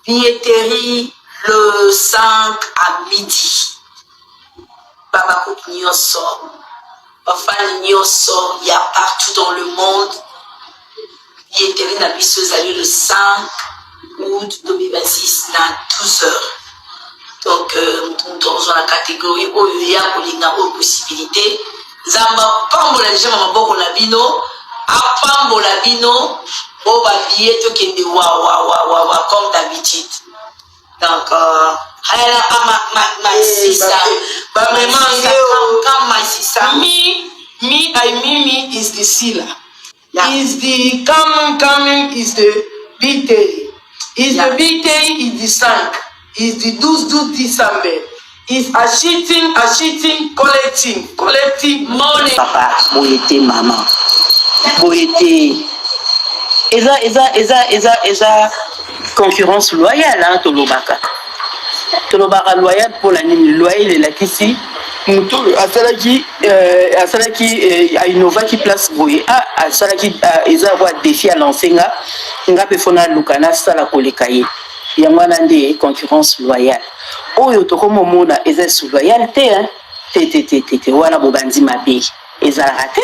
Billetterie le 5 à midi. Babakouk nyonso, bafani nyonso ya partout dans le monde. Billetterie na biso ezali le 5 août 2026 na 12 heures. Donc moto moto akozwa na catégorie oyo ya kolinga oyo possibilité. Nzambe apambola deja na maboko na bino, apambola bino oyo babillet tokende wawawawawa comme d'habitude. Donc hayala ma ma ma sisa Ba come my sister. Me, I, me is the sealer. Yeah. Is the coming, coming is the big day. Is the big day is the sank. Is the dus dus December. Is a cheating, a cheating, collecting, collecting money. Papa boye te, mama boye te. Eza concurrence loyale, hein. Tolobaka loyale mpona nini? Loyale elakisi moto oyo asalaki, ainnovaki place boye, asalaki eza kwa défi alance nga, nga mpe fo naluka nasala koleka ye. Yango wana nde concurrence loyale. Oyo tokomomona eza su loyale te, hein? Te te te te te, wana bobandi mabe, ezalaka te.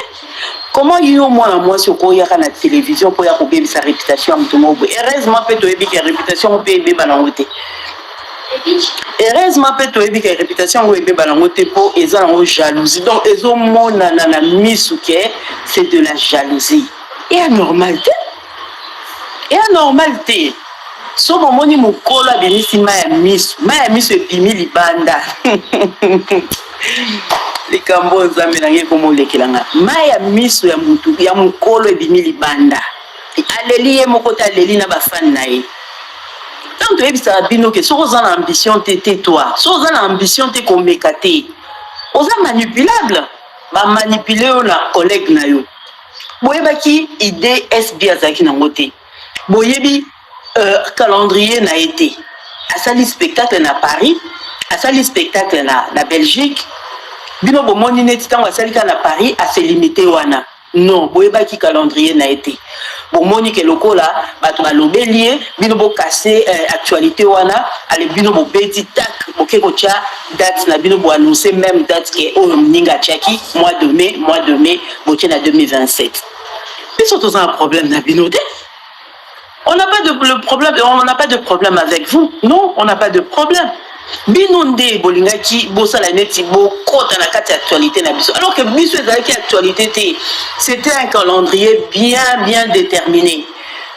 Comment yo mwana mwasi okoyaka na télévision mpo ya kobebisa réputation ya moto moko boye? Heureusement mpe toyebi ke réputation ngo mpe ebeba nango te. Heureusement mpe toyebi ke réputation yango ebeba nango te, mpo eza nango jalousie. Donc ezomonana na misu ke c'est de la jalousie. Eya normal te, eya normal te. So bomoni mokolo abimisi mai ya miso, mai ya miso ebimi libanda. Likambo oyo, Nzambe na ngai, ekomolekela nga. Mai ya miso ya mutu ya mokolo ebimi libanda, aleli ye moko te, aleli na bafani na ye. Ntango toyebisaka bino ke soki oza na ambition te, te toi, soki oza na ambition te, komeka te, oza manipulable. Bamanipule yo na collègue na yo. Boyebaki idée SB azalaki nango te, boyebi calendrier na ye te. Asali spectacle na Paris, asali spectacle na Belgique. Bino bomoni neti ntango asali kaka na Paris, ase limité wana. Non, boyebaki calendrier na ye te. Bomoni ke lokola bato balobeli ye, bino bokase actualité wana. Ale, bino bobeti tak, boke kotya date na bino, boannonce même date ke oyo moninga atiaki, mois de mai. Mois de mai botie na 2027. Biso toza na problème na bino te. On n'a pas de le problème, on n'a pas de problème avec vous. Non, on n'a pas de problème. Bino nde bolingaki bosala neti bokota na kati ya actualité na biso, alors que biso ezalaki actualité te. C'était un calendrier bien bien déterminé.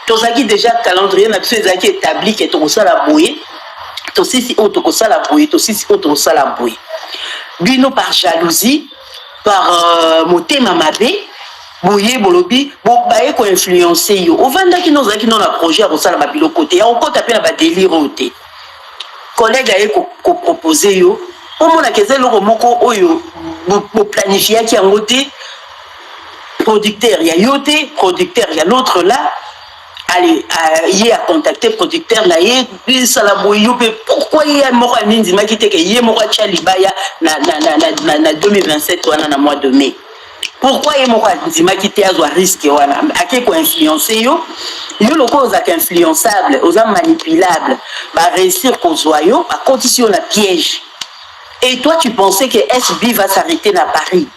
Tozalaki déjà, calendrier na biso ezalaki établi ke tokosala boye, tosisi oyo, tokosala boye, tosisi oyo, tokosala boye. Bino par jalousie, par motema mabe boye, bolobi baye koinfluence yo. Ovandaki no, ozalaki no na projet ya kosala babiloko te, ya kokɔta mpe na badélire oyo te. Collègue aye kopropose yo, omonaka eza eloko moko oyo boplanifiaki yango te. Producteur ya yo te, producteur ya l'autre là. Allez, ye acontacte producteur na ye, esala boye. Yo mpe pourquoi ye moko amindimaki te ke ye moko atya libaya na 2027 wana na mois de mai? Pourquoi ye moko andimaki te azwa risque wana? Ake koinfluence yo. Yo lokola ozalaka influençable, oza manipulable, baréussir kozwa yo, bakotisi yo na piège. Et toi, tu pensais que SB va s'arrêter na Paris,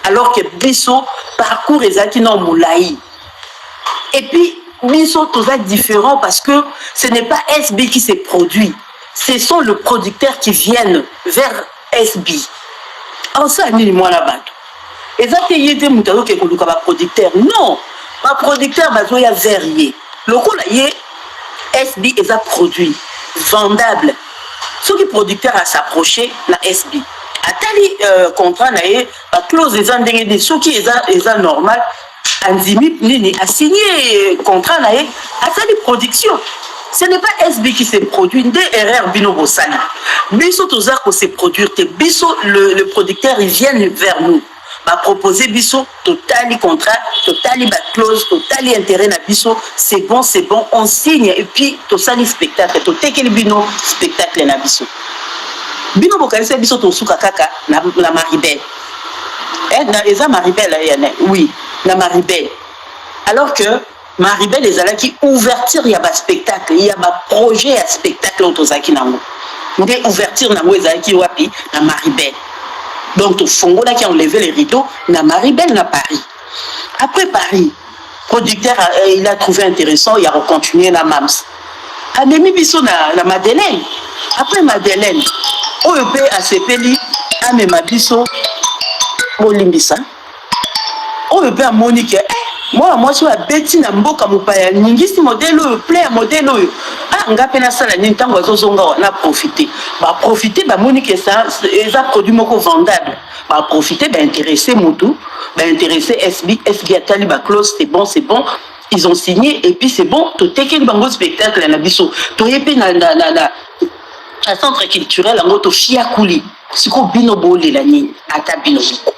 alors que biso parcours ezalaki na molai. Et puis biso toza différent, parce que ce n'est pas SB qui s'est produit, ce sont le producteur qui viennent vers SB. Osala nini, mwana bato? Eza te ye te moto azoke koluka baproducteur. Non, baproducteur bazoya vers ye. Lokola ye SB eza produit vendable, soki producteur as'approche na SB, atali contrat na ye, baclause eza ndenge nini, soki eza normal, andimi nini, asigne contrat na ye, asali production. Ce n'est pas SB qui se produit. Nde erreur bino bosali. Biso toza kose produire te. Biso, le producteur, ils viennent vers nous, bapropose biso, totali contrat, totali baclause, totali intérêt na biso. C'est bon, c'est bon, on signe et puis tosali spectacle, totekeli bino spectacle na biso. Bino bokanisa biso tosuka kaka na Maribel, eh, na, eza Maribel, eh, oui, na Maribel, alors que Maribel ezalaki ouverture ya ba spectacle, ya ba projet ya spectacle oyo tozalaki nango. Nde ouverture nango ezalaki wapi? Na Maribel. Donc tofongolaki enlever les rideaux na Maribel na Paris. Après Paris, producteur il a trouvé intéressant ya ko continuer na Mams. Amemi biso na, na Madeleine. Après Madeleine, oyo pe asepeli amema biso bolimbisa. Oyo pe amoni ke eh, mwana mwasi oyo abeti na mboka mopaya aningisi modele oyo plein ya modele oyo ah, nga pe nasala nini ntango azozonga awa na profite ba profite bamoni ke eza produit moko vendable ba profite ba interesse mutu ba interesse SB SB atali ba clause c'est bon c'est bon ils ont signé et puis c'est bon totekeli bango spectacle na biso toye pe na, na, na, na, na centre culturel yango tofiakuli Sikoyo bino bolela nini? Ata bino moko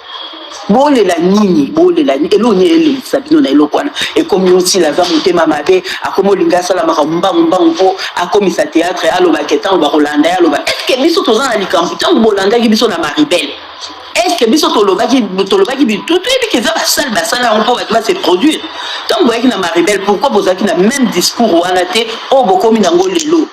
bolela nini? Bolela nini? Eloko nini elelisa bino na eloko wana? Ekomi osila aza motema mabe, akomi olinga asala makambo mbangu mbangu mpo akomisa theatre, aloba ke ntango bakolanda ye aloba est-ce que biso toza na likambo ntango bolandaki biso na Maribel est-ce que biso tolobaki tolobaki toyebi ke eza basale basala yango mpo bato ba se produire ntango boyaki na Maribel pourquoi bozalaki na même discours wana te oyo bokomi nango lelo?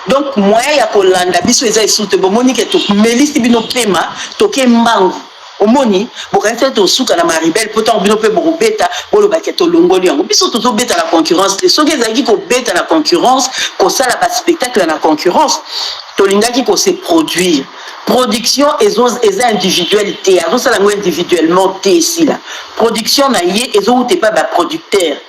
Donc moyen ya kolanda biso eza lisusu te, bomoni ke tomelisi bino pema, toke mbangu. Omoni, bokanisi ete tosuka na Maribel po tango bino pe bokobeta boloba ke tolongoli yango. Biso tozobeta na concurrence te. Soki ezalaki kobeta na concurrence, kosala ba spectacle na concurrence, tolingaki ko se produire. Production ezo eza individuelle te, azosala yango individuellement te esila. Production na ye ezowuta epai ba producteurs.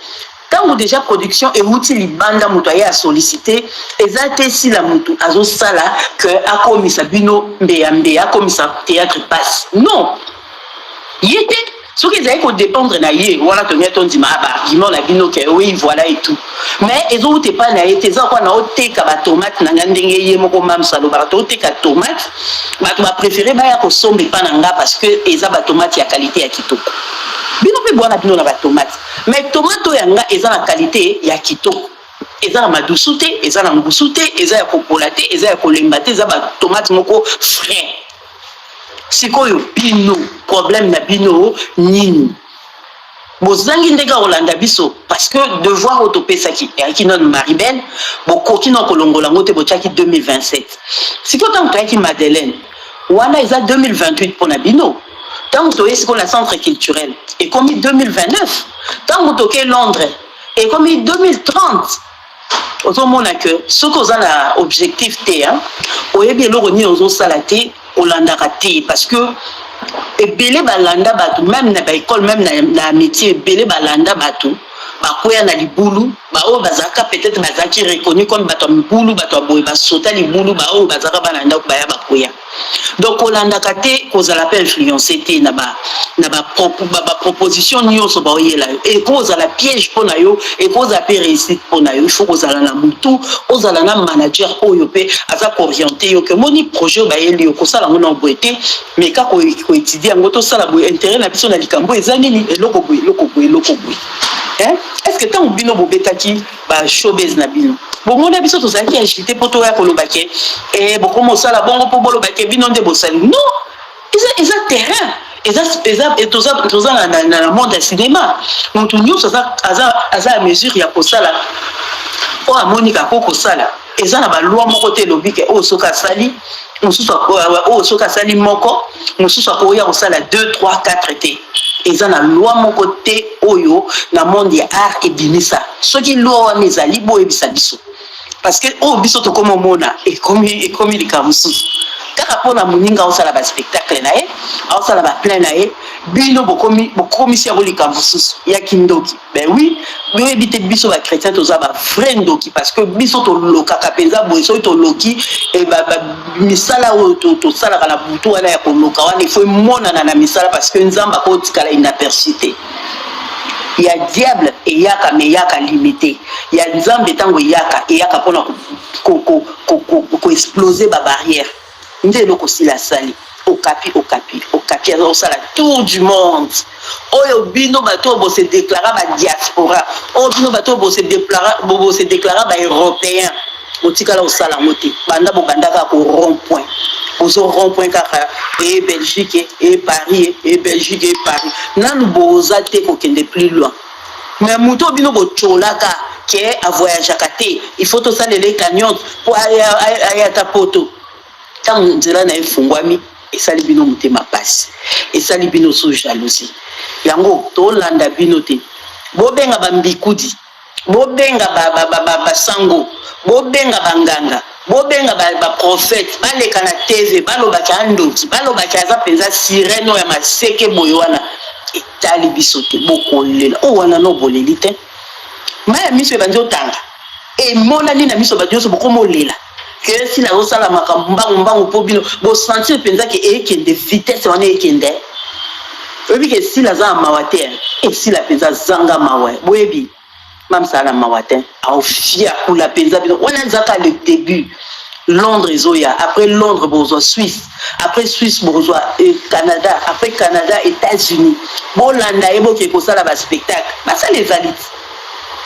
Tango dejà production ewuti libanda mutu aye a sollicite eza te sila mutu azo sala que akomisa bino mbeya mbeya akomisa theatre pasi non ye te soki ezali ko dependre na ye wana tolingi tondima ba argument na bino que oui voilà et tout mais ezowuta epai na ye te eza lokola naoteka ba tomate na nga ndenge ye moko mam's alobaka toteka tomate bato ba prefere baya kosomba epai na nga parce que eza ba tomate ya qualite ya kitoko bino mpe bwana bino na ba tomate Mais tomate oyo ya nga eza na qualite ya kitoko. Eza na madusu te, eza na ngusu te, eza ya kopola te, eza ya kolemba te, eza ba tomate moko frais. Sikoyo bino problème na bino nini? Bozangi ndenge ya kolanda biso parce que devoir oyo topesaki eyaki nanu Maribel, bokoki nanu kolongola yango te, botiaki 2027. Sikoyo tango toyaki Madeleine wana eza 2028 pona bino. Tango toye sikoyo na centre culturel ekomi 2029, tango toke Londres ekomi 2030. Ozomona que soki oza na objectif te hein, oyebi eloko nini ozosala te, olandaka te parce que ebele balanda bato meme na ba ecole meme na, na métier ebele balanda bato bakweya na libulu baoyo bazalaka peut-être bazalaki reconnu comme bato ya mibulu bato ya boye basota libulu baoyo bazalaka bana ndako baya bakweya Donc kolandaka te kozala pe influence te na ba na ba ba proposition nionso baoyela yo ekozala piège pona yo ekozala pe réussite pona yo il faut kozala na mutu ozala na manager oyo pe aza ko orienter yo ke omoni projet oyo bayeli yo kosala yango na boye te mais ka ko ko étudier yango tosala boye intérêt na biso na likambo eza nini eloko boye eloko boye eloko boye hein est-ce que tango bino bobetaki ba showbiz na bino bomona biso tozalaki agite mpo toya koloba ke eh, bokoma osala bongo mpo boloba ke bino nde bosali non eza eza terrain eza eza toza toza na, na, na monde ya cinéma moto nyonso aza aza aza ya mesure ya kosala oyo amoni kako kosala eza na baloi moko te elobi ke oyo soki asali mosusu oyo soki asali moko mosusu akoya kosala 2 3 4 te eza na loi moko te oyo na monde ya art ebimisa soki loi wana ezali boyebisa biso parce que oyo biso tokomi omona ekomi ekomi likambo mosusu kaka mpona moninga aosala ba spectacle na ye aosala ba plein na ye bino bokomi bokomisi yango likambo mosusu ya kindoki Ben oui, boyebi te biso ba chrétien toza ba vrai ndoki parce que biso tolokaka mpenza boye soki toloki eh, ba, ba, misala oyo tosalaka na butu wana ya koloka wana ifo emonana na misala parce que nzambe akotikala inaperçu te ya diable eyaka me eyaka limite ya nzambe ntango eyaka eyaka mpona koexplose ko, ko, ko, ko babarrière Nde eloko sila asali okapi okapi okapi aza kosala tour du monde oyo bino bato oyo bose declara ba diaspora oyo bino bato oyo bose declara bose declara ba européen botikala kosala yango te banda bobanda kaka ko rond point bozo rond point kaka e Belgique e Paris e Belgique e Paris nanu boza te kokende plus loin. Mais moto oyo bino botyolaka ke avoyageaka te, il faut tosalela ye cagnotte mpo aya ata poto. Ntango nzela na ye efungwami, esali bino motema pasi, esali bino so jalousie. Yango tolanda bino te. Bobenga bambikudi, bobenga basango, bobenga banganga, bobenga baprofete, baleka na TV, balobaki andoki, balobaki aza mpenza sirene oyo ya maseke boye wana. Etali biso te, bokolela. Oyo wana no boleli te. Mai ya miso ebandi otanga, emonani na miso bato nyonso, bokoma olela ke sila azosala makambo mbangu mbangu mpo bino bosentir mpenza ke ekende vitesse wana ekende. Oyebi ke sila aza na mawa te, esila mpenza azanga mawa. Boyebi mamsala na mawa te, aofiakula mpenza bino wana. Ezaka le début. Londres ezoya, après Londres bokozwa Suisse, après Suisse bokozwa Canada, après Canada États-Unis. Bolanda ye, boke kosala baspectacle, basala ezali ti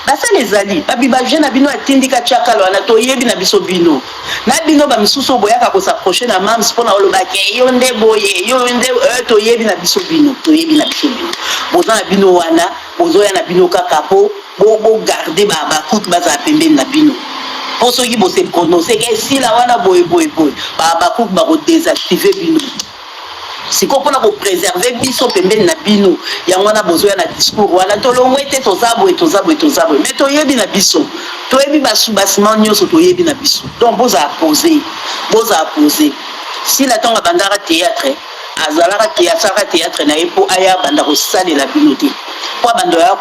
basala ezali babibaje na bino atindika tiakala wana. Toyebi na biso bino na bino bamisusu oyo boyaka kos'approcher na mams mpona olobake yo nde boye, yo nde toyebi na biso bino, toyebi na biso bino. Boza na bino wana, bozoya na bino kaka mpo bogarder bakutu bazala pembeni na bino, mpo soki bose prononcer ke esila wana boye boye boye, bakuku bakodésactiver bino. Sikoyo mpona kopréserver biso pembeni na bino, yango wana bozoya na discours wana: tolongwe te, toza boye, toza boye, toza boye. Mais toyebi na biso, toyebi basoubassement nyonso, toyebi na biso. Donc bozala posé, bozala posé. Sila ntango abandaka théâtre, azalaka te, asalaka théâtre na ye mpo aya banda kosalela bino te, mpo abanda ya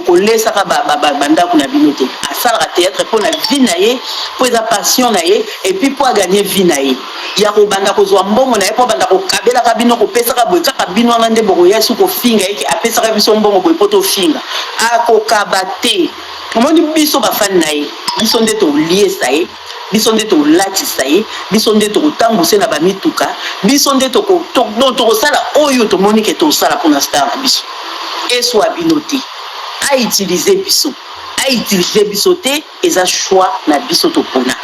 kolesaka bandako na bino te. Asalaka théâtre mpo na vie na ye, mpo eza passion na ye, et puis mpo agagner vie na ye ya kobanda kozwa mbongo na ye, mpo abanda kokabelaka bino, kopesaka boye. Kaka bino wana nde bokoya su kofinga eke apesaka biso mbongo boye mpo tofinga. Akokaba te. Omoni biso bafani na ye, biso nde toliesa ye, biso nde tolatisa ye, biso nde tokotambwisa na bamituka, biso nde tokosala oyo tomoni ke tosala mpona star na biso. Eswa bino te. Autiliser biso, autiliser biso te, eza choix na biso topona.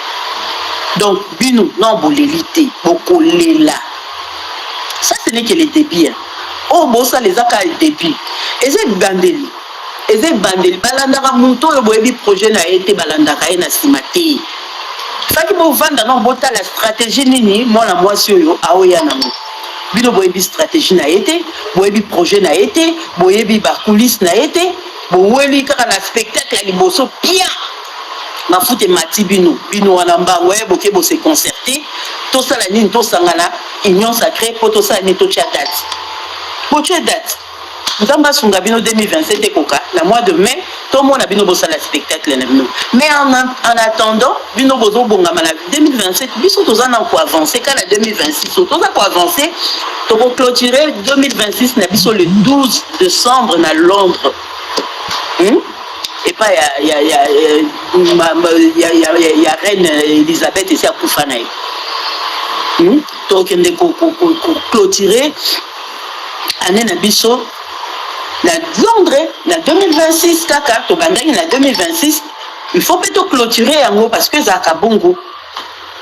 Donc bino non boleli te, bokolela. Ça, ce n'est que le début. Oyo bosala eza kaka début, eza ebandeli, eza ebandeli. Balandaka moto oyo boyebi projet na ye te, balandaka ye na nsima te. Soki bovanda no botala stratégie nini mwana mwasi oyo aoya nango. Bino boyebi stratégie na ye te, boyebi projet na ye te, boyebi bacoulisses na ye te. Boweli kaka na spectacle ya liboso pia mafuta emati bino. Bino wana mbango ye boke bose concerter: tosala nini, tosangana union sacrée mpo tosala nini, totia date. Botie date, Nzambe asunga bino, 2027 ekoka na mois de mai, tomona bino bosala spectacle na bino. Mais en attendant bino bozobongama na 2027, biso toza na koavancer ka na 2026. So toza koavancer, tokoclôturer 2026 na biso le 12 décembre na Londres, Epai ya reine Elizabeth esi akufa na ye, Tokende koclôturer année na biso na Londres na 2026. Kaka tobandaki na 2026, il faut mpe toclôturer yango parce que ezalaka bongo.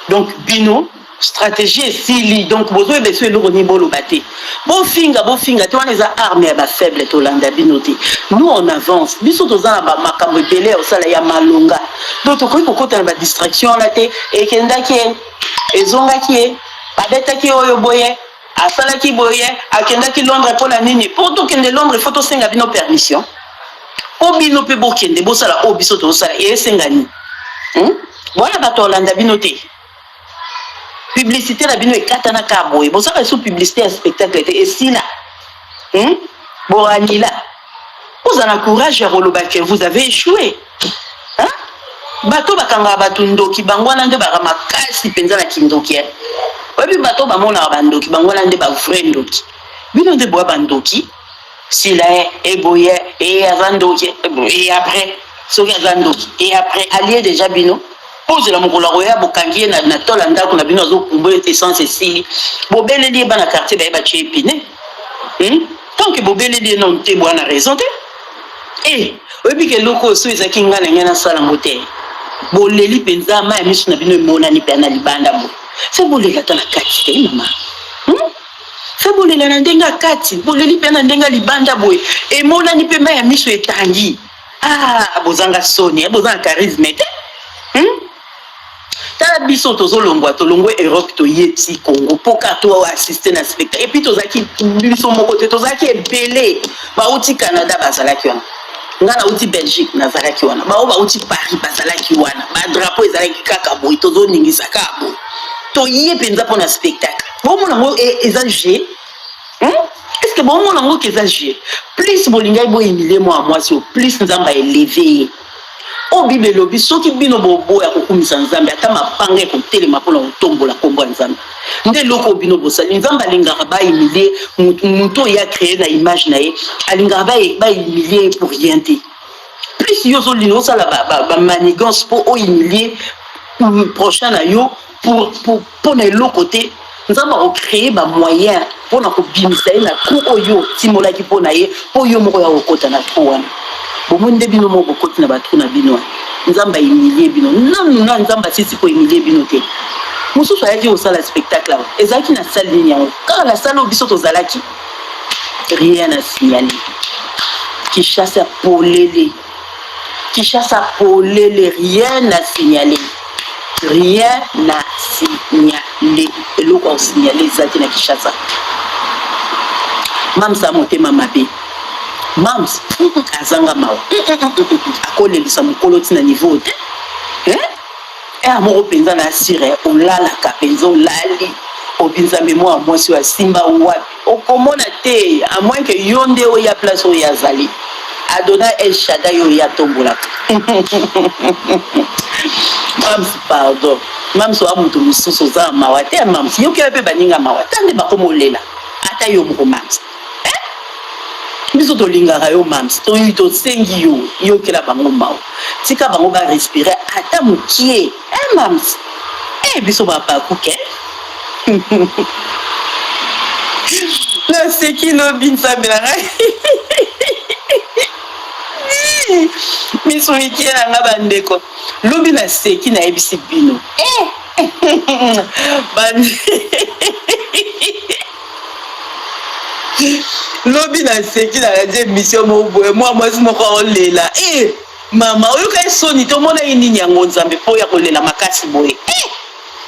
Donc bino stratégie esili, donc bozoyeba eso eloko nini boloba te. Bofinga, bofinga te, wana eza arme ya bafaible. Tolanda bino te. Nous, on avance. Biso toza na bamakambo ebele ya kosala ya malonga, donc tokoki kokota na badistraction wana te. Ekendaki ye, ezongaki ye, babetaki oyo boye, asalaki boye, akendaki Londres mpona nini? Mpo tokende Londres, faut tosenga bino permission? Mpo bino mpe bokende bosala oyo biso tozosala, esenga nini, Wana bato olanda bino te. Publicité na bino ekatana kaka boye, bosala lisusu publicité ya spectacle te, esila, Boanila, oza na courage ya koloba ke vous avez échoué, hein? Bato bakangaka bato ndoki, bango wana nde baka makasi mpenza na kindoki. Oyebi bato bamonaka bandoki, bango wana nde bavrai ndoki. Bino nde boya bandoki. Sila ye eboye e aza ndoki, et après soki aza ndoki, et après alie déjà bino, bozela mokolo akoya, bokangi ye na tola ndako na bino, azokumba ete essence esili, bobeleli ye, bana quartier baye batie ye pine, Tant que bobeleli ye nano te, boya na raison te. E oyebi ke eloko oyo so ezalaki ngai na ngai nasala yango te. Boleli mpenza, mai ya miso na bino emonani mpe na libanda boye. Fe bolela ata na kati te, mama, Fe bolela na ndenge ya kati. Boleli mpe na ndenge ya libanda boye, emonani mpe mai ya miso etangi. Ah, bozanga soni, eh, bozanga charisme te. Tala biso tozolongwa, tolongwe Europe toye ti Congo mpo kaka to assister na spectacle. Et puis tozalaki biso moko te, tozalaki ebele. Bauti Canada bazalaki wana. Nga nauti Belgique nazalaki wana. Bao bauti Paris bazalaki wana. Ba drapeau ezalaki kaka boye, tozoningisa kaka boye. Toye mpenza mpo na spectacle. Bomona yango e, eza jeu. Est ce que bomona yango ke eza jeu? Plus bolingaki bo humilie mwana mwasi oyo, plus Nzambe a eleve ye. Oyo Bible elobi, soki bino boboya kokumisa Nzambe, ata mabanga ekotelema mpo na kotombola nkombo ya Nzambe. Nde eloko oyo bino bosali. Nzambe alingaka ba humilie mutu, mutu oyo ye a cree na image na ye, alingaka ba, ba humilie ye pour rien te. Plus yo ozolinga osala ba, ba, ba manigance mpo o humilie prochain na yo pour, pour, mpo na eloko te, Nzambe ako creer ba moyens mpo na kobimisa ye na trou oyo otimolaki mpo na ye, mpo yo moko oya kokota na trou wana. Bomoni nde bino moko bokoti na ba trou na bino wana. Nzambe a humilie bino. Nanu na Nzambe asilisi ko humilie bino te. Mosusu ayaki kosala spectacle awa. Ezalaki na salle nini yango? Kaka na salle oyo biso tozalaki. Rien à signaler. Kinshasa polele. Kinshasa polele rien à signaler. Rien à signaler. Eloko ya kosignaler eza te na Kinshasa. Mam's a motema mabe. Mam's azanga mawa. Akolelisa mokolo ti na niveau te. Hein? Heure moko penza na sure olalaka penza olali obi nzambe mwana mwasi oyo asimba wapi okomona te à moins que yo nde oya place oyo azali Adonai El Shaddai oyo ye atombolaka Mams pardon Mams oa mutu mosusu oza na mawa te Mams yokela pe baninga mawa ta nde bakoma olela ata yo moko Mams eh biso tolingaka yo Mams tosengi yo yokela bango mawa tika bango ba respirer ata mukie eh Mams eh biso ba habacuc eh naseki lobi nzambe na ngai miso mikie na ngai bandeko lobi naseki nayebisi bino eh! lobi naseki nalandi emission moko boye mwa mwasi moko aolela e eh, mama oyokaki soni te omonaki nini yango nzambe mpo ya kolela makasi boye eh!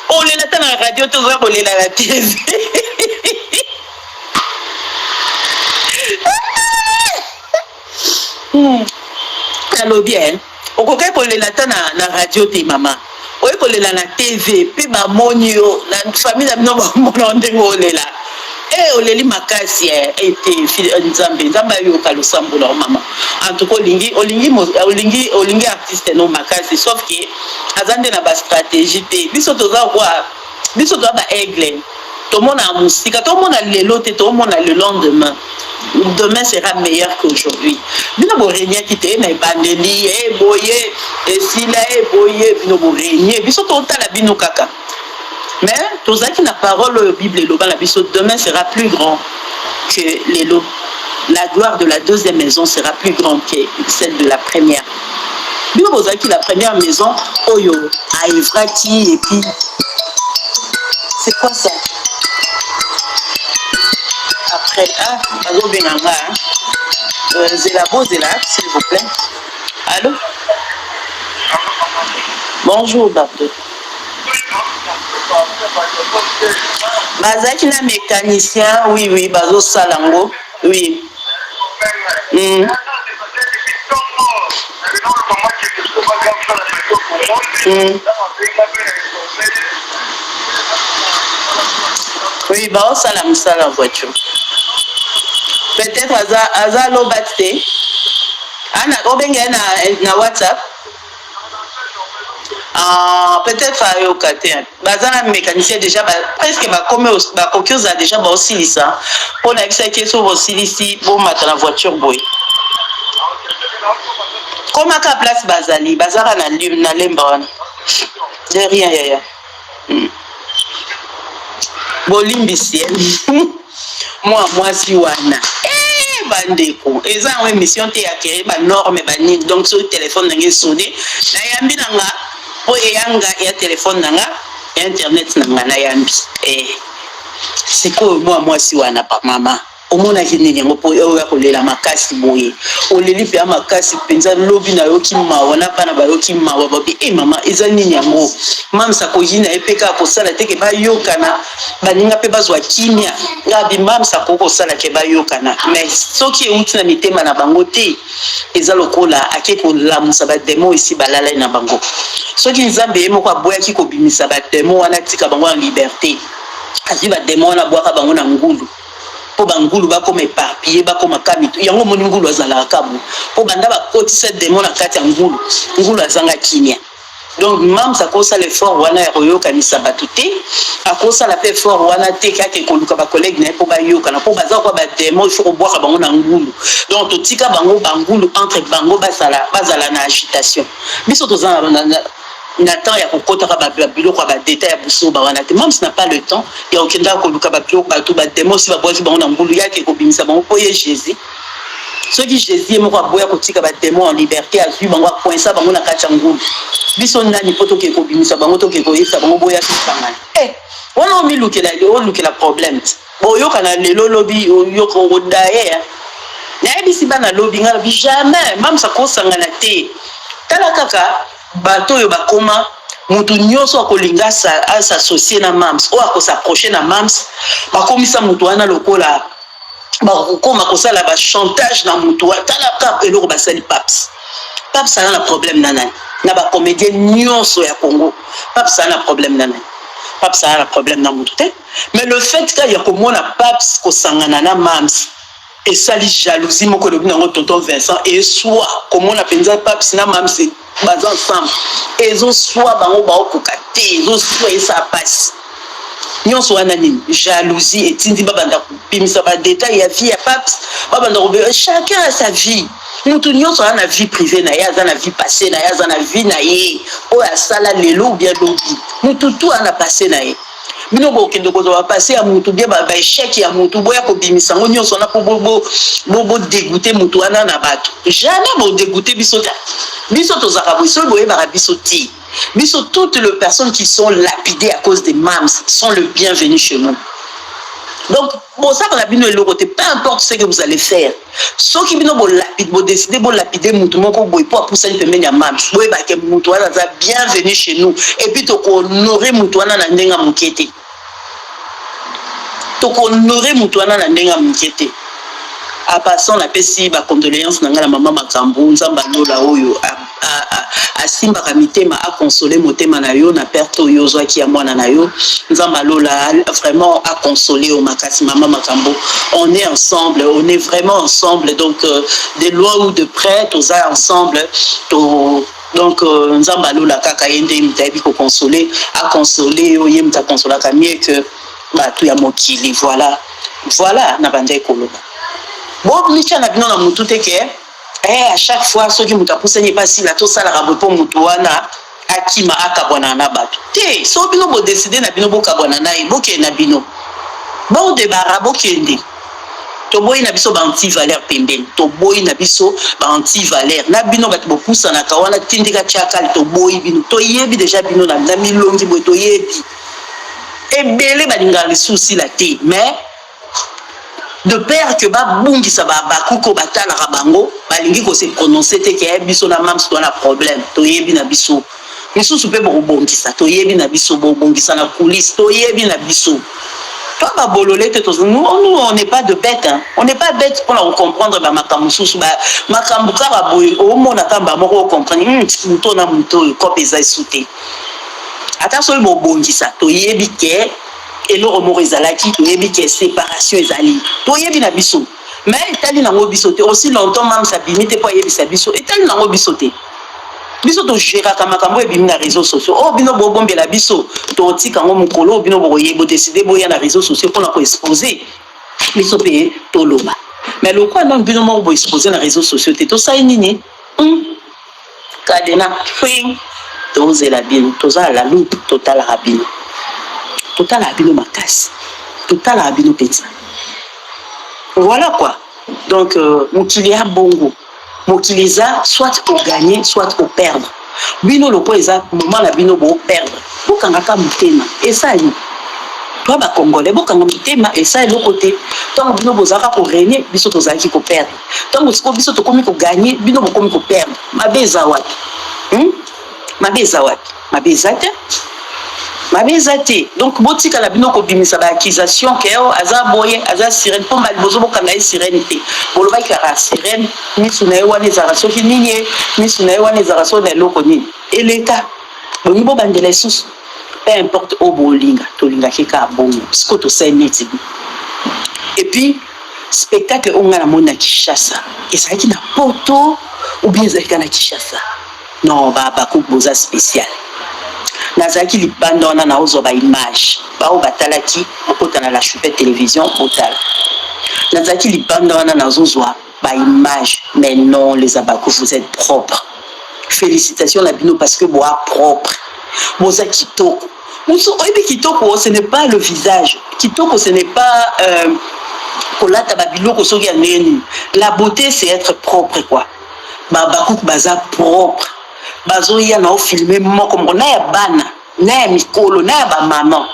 Olela ata na radio te oza kolela na TV. Nalobi eh, okokaki kolela ata na, na radio te mama. Oye kolela na TV pe bamoni yo na famille na bino bamona yo ndenge olela. Eh oleli makasi eh, eh te eh, Nzambe, Nzambe ayoka losambo na yo mama. En tout cas olingi olingi olingi olingi artiste no makasi sauf que aza nde na ba strategie te biso toza kwa biso toza ba aigle tomonaka mosika tomona lelo te tomona le lendemain demain sera meilleur qu'aujourd'hui bino boregnaki te na ebandeli e boye esila e boye bino boregne biso totala bino kaka mais tozalaki na parole oyo bible eloba na biso demain sera plus grand que lelo la gloire de la deuxième maison sera plus grande que celle de la première Bino bozalaki la première maison oyo a evraki et puis c'est quoi ça après ah bazobenga nga euh, zela bozela s'il vous plaît allo bonjour Bardo bazalaki na mécanicien oui oui bazosala yango oui Oui, baosala mosala voiture. Peut-être aza aza lobat te. Ana obenga ye na na WhatsApp. Ah, peut-être ayoka te. Baza na mécanicien déjà ba, presque bakomi bakoki ozala déjà baosilisa mpo nayebisaki ye so bosilisi bomata na voiture boye komaka place bazali bazaka na, na lemba wana de rien yaya Bolimbisi eh. Mwa mwasi wana eh, bandeko eza yango emission te ya kere ba norme ba nini donc soki telefone na nga esone nayambi na nga mpo eyanga ya telefone na nga ya internet na nga nayambi eh. Sikoyo mwa mwasi wana pa mama. Omonaki nini yango po oya kolela makasi boye? Oleli pea makasi penza lobi nayoki mawa na bana bayoki mawa babi eh mama eza nini yango? Mam's akoki na ye pe kaka kosala te ke bayokana baninga pe bazwa kimia? Nga abi Mam's akoki kosala ke bayokana mais soki ewuti na mitema na bango te eza lokola ake kolamusa ba demon esi balalai na bango. Soki Nzambe ye moko aboyaki kobimisa ba demon wana atika bango en liberte azwi ba demon wana abwaka bango na ngulu. Po ba ngulu bakoma eparpille bakoma ka mitu yango omoni ngulu azalaka ka boye po banda bakotisa demon na kati ya ngulu ngulu azanga kimia donc mam's akosala effort wana ya koyokanisa batu te akosala pe effort wana te kaka koluka ba collègue na ye po bayokana po baza kwa ba demon il faut kobwaka bango na ngulu donc totika bango ba ngulu entre bango bazala bazala na agitation biso toza na, na, na na temps ya kokotaka ba biloko ya ba detail ya busoba wana te. Mam's n'a pas le temps ya kokendaka koluka ba biloko batu ba demons si babwaki bango na ngulu yake kobimisa bango po ye Jesus soki Jesus ye moko aboya kotika ba demons en liberte azui bango a coinsa bango na kati ya ngulu biso nani po tokende kobimisa bango tokende koyebisa bango boya tosangana eh wana omilukela olukela problème ti boyokana lelo lobi oyoka okodaye nayebisi bana lobi nga lobi jamais mam's akosangana te tala kaka Bato oyo bakoma mutu nioso akolinga a s'associer na mam's oyo ako s'approcher na mam's bakomisa mutu wana lokola bakokoma kosala ba chantage na mutu wana tala kaka eloko basali paps paps aza na problème na nani na ba comedien nioso ya Congo paps aza na problème na nani paps aza na problème na mutu te mais le fait kaka ya komona paps kosangana na mam's Esali jalousie moko elobi nango tonton Vincent esua komona penza pap's na mam's baza ensemble ezo sua bango bao koka te ezo sua esala pasi nionso wana nini jalousie etindi ba banda kobimisa ba detail ya vie ya pap's ba banda ko chacun a sa vie mutu nionso aza na vie privee na ye aza na vie passe na ye aza na vie na ye oyo asala lelo ou bien lobi mutu tout aza na passe na ye. Bino bokende kozwa ba passe ya mutu bien ba echec ya mutu boya kobimisa ngo nionso wana po bo bo bo degoute mutu wana na batu jamais bo degoute biso te biso tozalaka boye soki boyebaka biso te biso toutes les personnes qui sont lapidées à cause des mams sont le bienvenu chez nous donc bosaka na bino eloko te peu importe ce que vous allez faire Soki bino bo lapide bo decide bo lapide mutu moko boye po apusani pembeni ya mam's boyeba ke mutu wana aza bienvenue chez nous et puis toko honore mutu wana na ndenge ya mukie te toko honore mutu wana na ndenge ya mukie te en passant napesi ba condoleances na ngai na mama makambo nzambe ya lola oyo asimbaka mitema a console motema na yo na perte oyo ozwaki ya mwana na yo nzambe ya lola vraiment a console yo makasi mama makambo on est ensemble on est vraiment ensemble donc euh, de loin ou de près toza ensemble to donc euh, nzambe alola kaka ye nde moto ayebi kokonsole akonsole yo ye moto akonsolaka mieux que bato ya mokili voilà voilà na bandaki koloba bomitya na bino na motu te ke Eh à chaque fois soki mutu apusani epa sila tosalaka boye po mutu wana akima akabwana na batu te soki bino bo decide na bino bokabwana na ye bokende na bino bon debara bokende toboyi na biso ba anti valeur pembeni toboyi na biso ba anti valeur na bino bato bopusanaka wana tindika tiakali toboyi bino toyebi deja bino na, na milongi boye toyebi ebele balingaka lisusu sila te mais De peur que ba bungisa ba habacuc oyo batalaka bango, balingi ko se prononcer te que biso na Mam's toza na problème, toyebi na biso. Misusu pe bokobongisa, toyebi na biso, bobongisa na coulisse, toyebi na biso. Toa ba bolole te, toza, nous, nous on n'est pas de bête, hein. On n'est pas bête pona ko comprendre ba makambo mosusu, ba makambo kaka boye, omona kaka mbala moko o comprendre, hum, moto na moto oyo, coop eza esu te. Ata soki bobongisa, toyebi que Eloko moko ezalaki toyebi ke separation ezali toyebi na biso mais etali nango biso te aussi longtemps mam's abimi te po ayebisa biso etali nango biso te biso to geraka makambo oyo ebimi na reseaux sociaux oyo bino bobombela biso tokotika yango mokolo oyo bino bokoye bo decide boya na reseaux sociaux pona ko expose biso pe toloba mais lokola nanu bino moko bo expose na reseaux sociaux te tosali nini hum. Cadena ping tozela bino toza à la loupe totalaka bino totalaka bino makasi totalaka bino penza voilà quoi donc euh, mokili ya bongo mokili eza soit o gagner soit o perdre bino lokola eza moment na bino bo perdre bokangaka motema esali. Toi ba congolais bokanga mitema esa eloko te. Tango bino bozalaka ko régner biso tozalaki ko perdre. Tango sikoyo biso tokomi ko gagner bino bokomi ko perdre. Mabe eza wapi? Hum? Mabe eza wapi? Mabe eza te. Mabe eza te. Donc botikala bino kobimisa ba accusation ke oh, aza boye, aza sirène mpo mbala liboso bokanga ye sirène te. Bolobaki kaka sirène, misu na ye wana ezalaka soki nini ye, misu na ye wana ezalaka soki na eloko nini. Eleka. Bolingi bobandela lisusu? Peu importe oyo bolinga, tolingaki kaka bongo. Sikoyo tosali neti et puis spectacle oyo ngai namoni na Kinshasa ezalaki na poto ou bien ezalaki kaka na Kinshasa? Non, ba Habacuc boza special. Nazalaki libanda wana naozwa ba image, baoyo batalaki bokota na la choupette television botala. Nazalaki libanda wana nazozwa ba image, mais non les Habacuc vous êtes propres. Felicitations na bino parce que boa propre. Boza kitoko. Musu oyebi kitoko ce n'est pas le visage. Kitoko ce n'est pas euh, kolata ba biloko soki ya ndenge nini. La beauté c'est être propre quoi. Ba Habacuc baza propre. Bazoya na ofilme moko moko na ya bana na ya mikolo na ya ba maman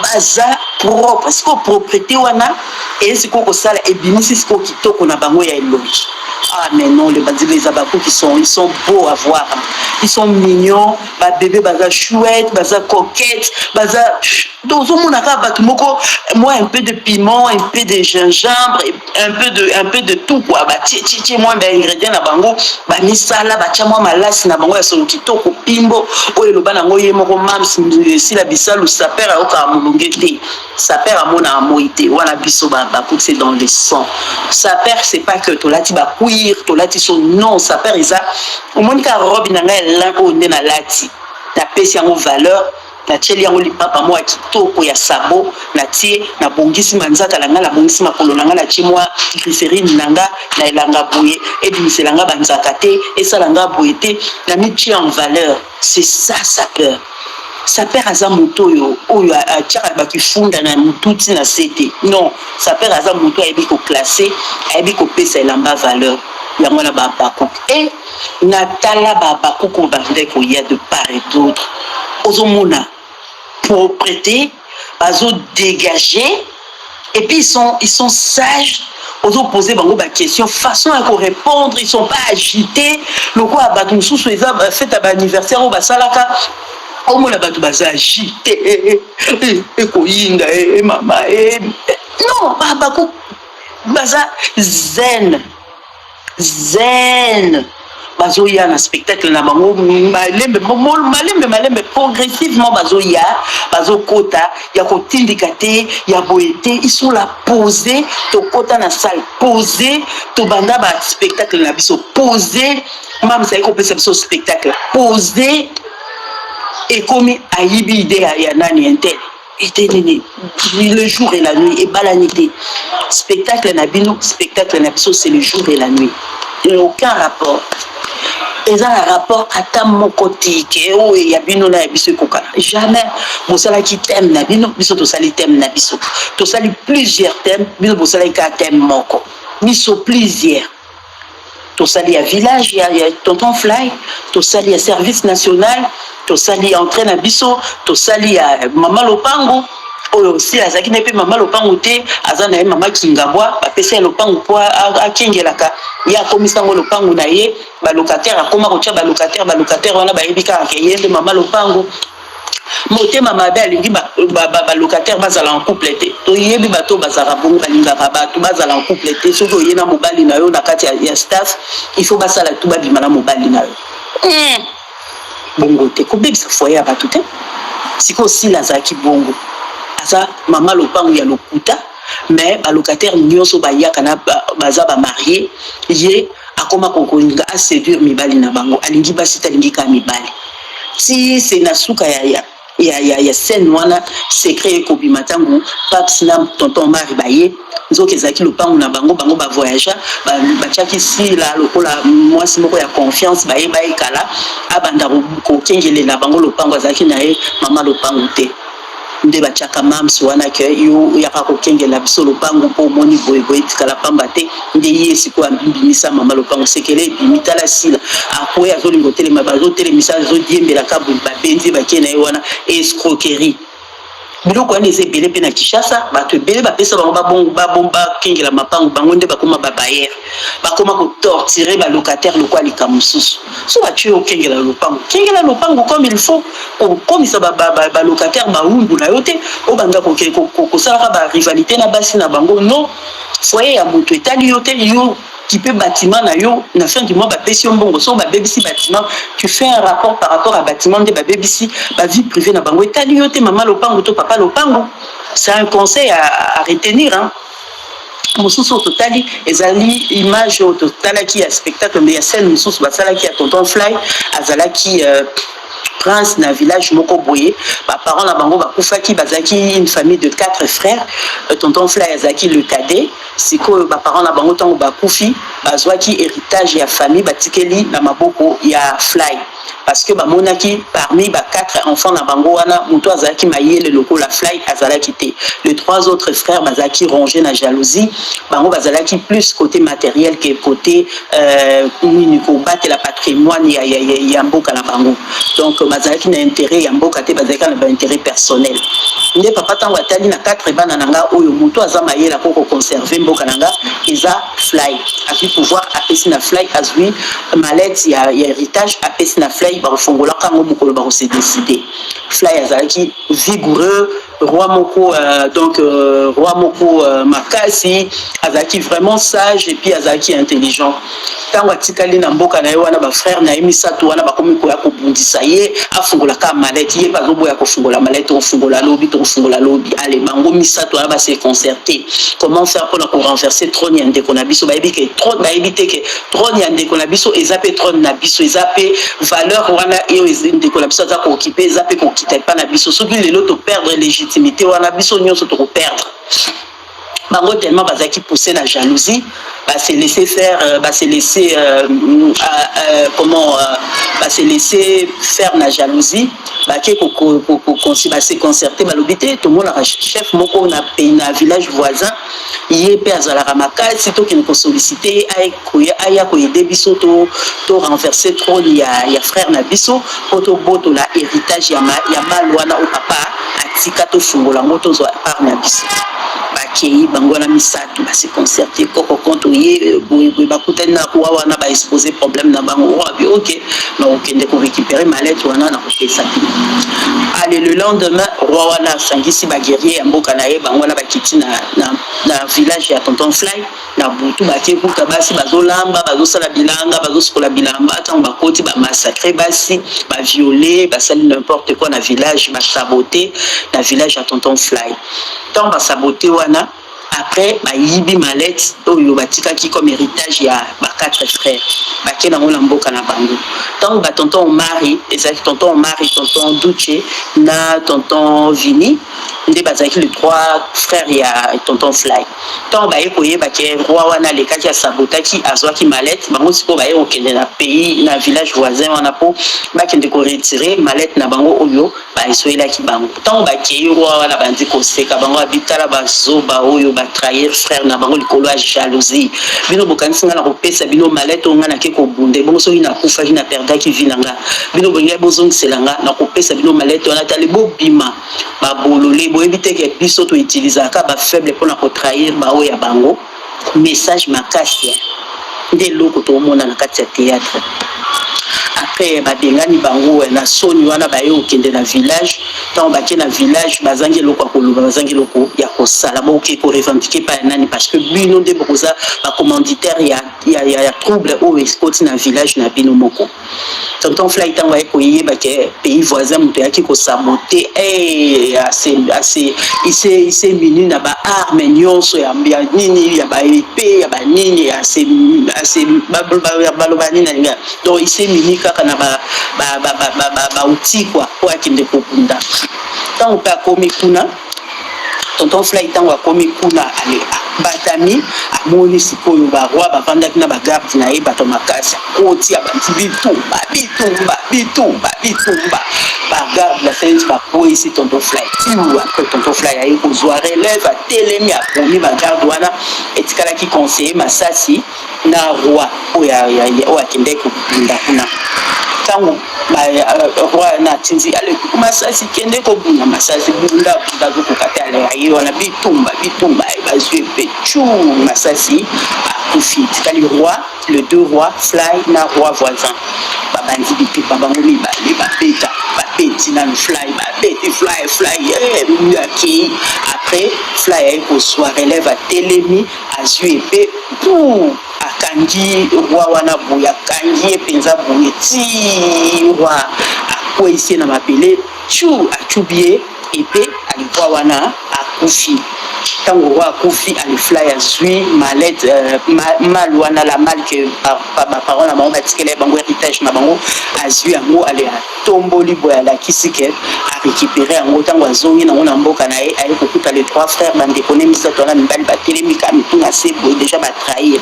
baza propre. Sikoyo propreté wana eye sikoyo kosala ebimisi sikoyo kitoko na bango ya elongi. Ah mais non, les les Habacuc ils sont beaux à voir. Hein. Ils sont mignons, ba bébé baza chouette, baza coquette, baza donc ozomona kaka bato moko moi un peu de piment, un peu de gingembre, un peu de tout quoi, batie tie tie mwa ba ingrédients na bango, bamisala batia mwa malasi na bango ya solo kitoko pimbo oyo eloba nango ye moko mams Sila Bisalu saper ayokaka molunge te. Saper amonaka moi te wana biso ba Habacuc c'est dans le sang. Saper c'est pas que tolati ba cuir tolati so non saper eza omoni kaka robe na ngai ya lin oyo nde nalati napesi yango valeur natieli yango lipapa moko ya kitoko ya sabo natie nabongisi manzaka na ngai nabongisi makolo na ngai natie mwa glycerine na ngai na elanga boye ebimisela ngai banzaka te esala ngai boye te namitie en valeur. C'est ça sapeur. Sapeur aza moto oyo oyo atiaka bakifunda na mutu ti na se te. Non, sapeur aza moto ayebi ko classer, ayebi kopesa elamba valeur. Yango wana ba Habacuc. Et natala ba Habacuc oyo bandaki koya de part et d'autre. Ozomona proprete, bazo degager et puis ils sont sages. Ozo poser bango ba question, façon ya ko répondre, ils sont pas agités lokola bato mosusu eza fête ya ba anniversaire oyo basalaka omona bato baza agité ekoyinda e mama e non bako baza zen zen bazoya na spectacle na bango malembe malembe malembe progressivement bazoya bazokota ya kotindika te ya boye te, ils sont là posés. Tokota na salle posé, tobanda ba spectacle na biso posé, mam's aye kopesa biso spectacle posé, ekomi ayibi idee ya nani intel ete nini le jour et la nuit ebalani te. Spectacle na bino spectacle na biso c'est le jour et la nuit, et aucun rapport eza na rapport ata moko te ke oyo ya bino na ya biso ekokana jamais. Bosalaki thème na bino, biso tosali thème na biso, tosali plusieurs thèmes, bino bosalaki kaka thème moko, biso plusieurs. Tosali ya village ya Tonton Fly, tosali ya service national, tosali ya entrée na biso, tosali ya mama lopango oyo si azalaki na ye mpe mama lopango te, aza na ye mama Kingabwa, bapesa ye lopango mpo akengelaka ye, akomisa yango lopango na ye, balocataire akoma kotia balocataire, balocataire wana bayebi kaka ke ye nde mama lopango. Motema mabe alingi balocataire bazala en couple te. Toyebi bato bazalaka bongo, balingaka bato bazala en couple te. Soki oye na mobali na yo na kati ya staff, il faut basala tu babima na mobali na yo. Bongo te, kobebisa foyer ya bato te. Sikoyo Sila azalaki bongo, aza mama lopango ya lokuta, mais balocataire nyonso bayaka na baza ba marie, ye akoma kolinga a séduire mibali na bango, alingi basi te, alingi kaka mibali. Ti se na suka ya scène wana secret ekobima ntango Paps na Tonton Omari baye, nzoka ezalaki lopango na bango, bango ba voyagea, batiaki Sila lokola mwasi moko ya confiance, bayeba ye kala, abanda kokengelela bango lopango, azalaki na ye mama lopango te, nde batiaka mams wana ke yo oyaka kokengela biso lopango mpo omoni boye boye etikala pamba te, nde ye sikoyo abimisa mama lopango, sekele ebimi, tala Sila akwe azolinga otelema, bazotelemisa azodiembelaka boye, babenzi bakie na ye wana escroquerie. Biloko wana eza ebele mpe na Kinshasa, bato ebele bapesa bango babongo bakengela mapango, bango nde bakoma ba bailleur, bakoma ko torturer ba locataire lokola likambo mosusu. So batie yo okengela lopango, kengela lopango comme il faut, kokomisa ba, ba, ba, ba locataire bawumbu na yo te, obanda kosalaka ba rivalité na basi na bango. Non, foyer ya moto etali yo te, yo kipe bâtiment na yo, na fin du mois bapesi yo mbongo. Soki babebisi bâtiment, tu fais un rapport par rapport à bâtiment nde babebisi. Ba vie privée na bango etali yo te, mama lopango to papa lopango. C'est un conseil à retenir, hein. Mosusu oyo totali ezali image oyo totalaki ya spectacle mbe ya scène mosusu basalaki ya Tonton Fly. Azalaki prince na village moko boye. Baparent na bango bakufaki, bazalaki une famille de quatre frères. Tonton Fly azalaki le cadet. Sikoyo baparent na bango, ntango bakufi, bazwaki héritage ya famille, batikeli na maboko ya Fly, parce que bamonaki parmi ba quatre enfants na bango wana, moto azalaki mayele lokola Fly azalaki te. Les trois autres frères bazalaki rongé na jalousie. Bango bazalaki plus côté matériel que côté nini, kobatela patrimoine ya mboka na bango. Donc bazalaki na intérêt ya mboka te, bazalaki na baintérêt personnel. Nde papa, ntango atali na quatre bana na nga oyo, moto aza mayele ako koconserver mboka na nga eza Fly. Azwi pouvoir, apesi na Fly. Azwi mallette ya héritage, apesi na Fly. Bakofungolaka yango mokolo bakose décider. Fly azalaki vigoureux, roi moko donc roi moko makasi, azalaki vraiment sage et puis azalaki intelligent. Ntango atikali na mboka na ye wana, bafrère na ye misato wana bakomi koya kobundisa ye, afungolaka mallette. Ye mpe azoboya kofungola mallette. Tokofungola lobi, tokofungola lobi. Ale, bango misato wana base concerté comment faire mpona korenverser trône ya ndeko na biso. Bayebi ke trône, bayebi te ke trône ya ndeko na biso eza mpe trône na biso, eza mpe valeur wana oyo ndeko na biso aza kooccuper, eza mpe kokita epa na biso. Soki lelo toperdre légitimité wana, biso nyonso tokoperdre. Bango tellement bazalaki poussé na jalousie, base laisser faire, base laisser comment, base laisser faire na jalousie. Bake base concerté, balobi te, tomonaka chef moko na pays, na village voisin, ye mpe azalaka makasi, tokende kosolliciter ye aya koaider biso to renverser trône ya frère na biso, mpo tobotola héritage ya mal wana oyo papa atika, tofungola yango, tozwa part na biso. Bakei bango wana misato, base concerté koko konto ye boyeboye. Bakutani na roi wana, baexposer problème na bango. Roi abi: "Ok, nakokende korécupérer mallette wana, nakopesa bino." Ale, le lendemain, roi wana asangisi baguerrier ya mboka na ye. Bango wana bakiti na village ya Tonton Fly na butu. Bake kuta basi bazolamba, bazosala bilanga, bazosukola bilamba. Ntango bakoti, bamassacrer basi, bavioler, basali n'importe quoi na village, basaboter na village ya Tonton Fly. Ntango basaboter wana, après bayibi mallette oyo batikaki comme héritage ya ba quatre frères, bake nango na mboka na bango. Ntango batonton Omari, ezalaki tonton Omari, tonton Duce na tonton Vini nde bazalaki le trois frères ya Tonton Fly. Ntango baye koyeba ke roi wana alekaki, asabotaki, azwaki mallette, bango sikoyo baye kokende na pays, na village voisin wana, mpo bakende koretirer mallette na bango oyo baesoyelaki bango. Ntango bakei, roi wana bandi koseka bango, abitala bazoba oyo batrahir frère na bango likolo ya jalousie. "Bino bokanisi nga na kopesa bino mallette oyo nga nake kobunda? Ebongo soki nakufaki, na perdaki vie na nga, bino bolingai bozongisela nga? Nakopesa bino mallette wana? Tali, bobima babolole, boyebi te ke biso toutilisaka bafaible mpona kotrahir baoyo ya bango." Message makasi nde eloko toomona na kati ya théâtre. Après babengani bango na soni wana, baye kokende na village. Ntango bake na village, bazangi eloko ya koloba, bazangi eloko ya kosala. Bokoki korevendiquer epai ya nani? Parce que bino nde bokoza bacommanditaire ya trouble oyo ekoti na village na bino moko. Tonton Fly, ntango aye koyeba ke pays voisin moto ayaki kosaboter, il s'est muni na baarme nyonso ya nini, ya baépée, ya banini, baloba nini alinga. Donc il s'est muni kaka na baoutil quoi, po akende kobunda. Ntango mpe akomi kuna, Tonton Fly, ntango akomi kuna, ale batami, amoni sikoyo baroi bavandaki na bagarde na ye, bato makasi. Akoti, abandi bitumba, bitumba, bitumba, bitumba. Bagarde basali neti bakweyisi Tonton Fly. Tiu après, Tonton Fly aye kozwa relève, atelemi, akomi bagarde wana. Etikalaki conseiller Masasi na roi oyo akendaki kobunda kuna. Ntango Roi na atindi ale masasi kende kobunda masasi bunda bunda azokoka te ale aye wana bitumba bitumba bazwi epe cu masasi akufi tikali roi le deux rois fly na roi voisin babandi bitumba bango mibale babeta babeti nanu fly babeti fly fly eh, akei après fly aye kozwa relève atelemi azwi epe puu Akangi roi wana boye, akangi ye mpenza boye tii roi akweisi ye na mabele, tchou, atshubi ye epe ali roi wana akufi. Ntango roi akufi, ali fly azwi mallette, euh, malle wana, la malle que ba parents na bango batikela ye bango heritage na bango, azwi yango ale atomboli boye, alakisi ke a récupérer yango. Ntango azongi nango na mboka na ye, aye kokuta les trois frères, bandeko ne misato wana mibali batelemi kaka mitu na se boye, deja ba trahir.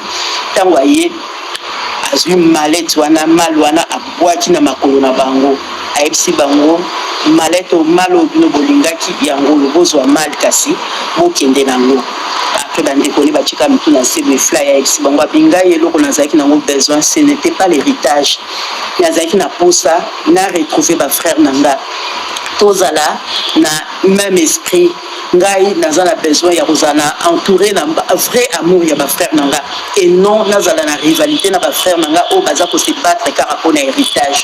Ntango aye azwi mallette wana, malle wana abwaki na makolo na bango, ayebisi bango mallette oyo, malle oyo bino bolingaki yango oyo, bozwa malle kasi bokende nango. Après bandeko ne batika mitu na se boye, fly ayebisi bango abi ngai eloko nazalaki nango besoin ce n'était pas l'héritage, nazalaki na posa na retrouver ba frères na nga, tozala na même esprit. Ngai naza na besoin ya kozala na entouré na vrai amour ya ba frères na nga et non nazala na rivalité na ba frères na nga oyo baza ko se battre kaka mpo na héritage.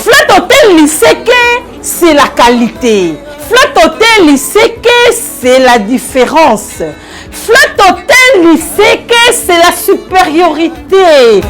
Flat Hotel Liseke, c'est la qualité. Flat Hotel Liseke, c'est la différence. Flat Hotel Liseke, c'est la supériorité.